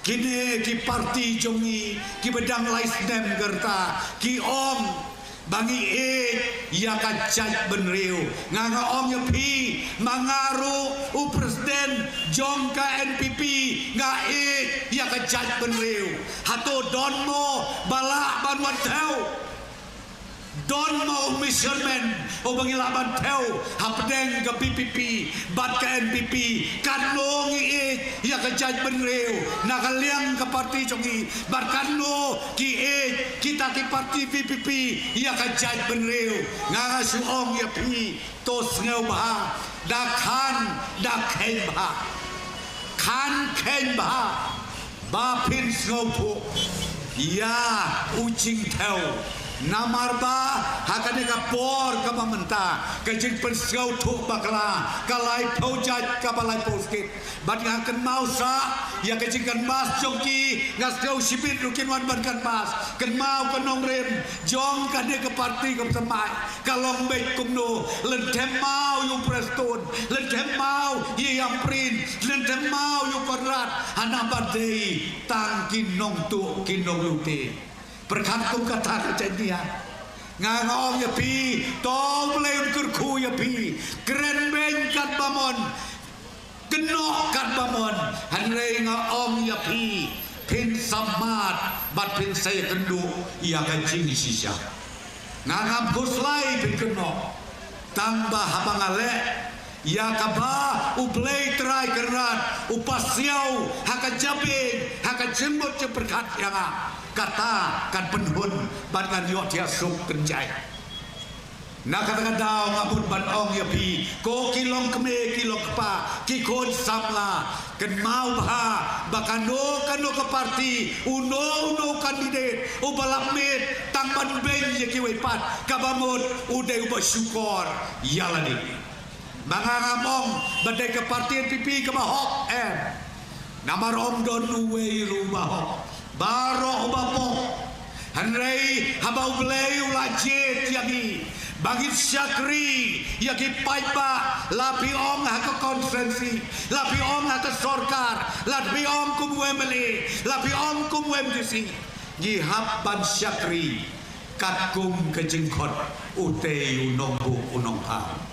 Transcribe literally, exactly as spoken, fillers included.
Kine ki parti jong ngi kiba dang lai snem ka rta ki ong ba ngi ïeit ïa ka jaitbynriew. Nga nga ong ïa phi, ma nga ruh u president jong ka N P P, nga ïeit ïa ka jaitbynriew. Hato don mo ba lah ban wan thew? Don mo u measurement uba ngi lah ban thew hapdeng ka V P P bad ka N P P? Katno ngi ïeit ïa ka jaitbynriew na ka liang ka parti jong ngi, bad katno ki ïeit kita ki parti V P P ïa ka jaitbynriew? Nga nga shu ong ïa phi, to sngewbha, da khan da kheiñ bha, khan kheiñ bha ba phin sngewthuh ïa u jingthew. Namar ba ha kane ka por kaba mynta, ka jingpynsngewthuh bakla ka laiphew jait kaba laiphew skit. Bad nga kynmaw sa ïa ka jingkynmaw jong ki, nga sngew shibit ruh kin wan ban kynmaw, kynmaw ka nongrim jong kane ka parti kaba thymmai. Ka long beit kumno, lynthem maw ïa u Prestone, lynthem maw ïa i Ampareen, lynthem maw ïa u Conrad, hana ba dei tang ki nongtuh ki nonglute. Pyrkhat kum kata ka jainia. Nga nga ong ïa phi, to Blei un kyrkhu ïa phi, kren beiñ katba mon, kynnoh katba mon, hynrei nga ong ïa phi, phin sa mad bad phin sa ïakynduh ïa ka jingshisha. Nga ngam khuslai phin kynnoh, tang ba haba nga leh ïa kaba U Blei Trai Kynrad u pasiaw ha ka jabieng, ha ka jingmut jingpyrkhat ïa nga, kata kan pynhun bad ngan ïohthiah suk kynjai. Na kata ka daw nga mut ban ong ïa phi, ko ki longkmie ki longkpa, ki khun samla, kynmaw bha ba kano kano ka parti, uno uno u candidate uba lap miet tang ban beiñ ïa kiwei pat, kaba mut u dei uba shukor ïa lade. Ma nga ngam ong ba dei ka parti N P P kaba hok, em. Namar ym don uwei ruh uba hok, baroh uba pop. Hynrei haba U Blei u la jied ïa ngi ba ngin shakri ïa ki paidbah, la phi ong ha ka constituency, la phi ong ha ka sorkar, la phi ong kum u M L A, la phi ong kum u M D C, ngi hap ban shakri katkum ka jingkhot utei u nongbuk u nongpha.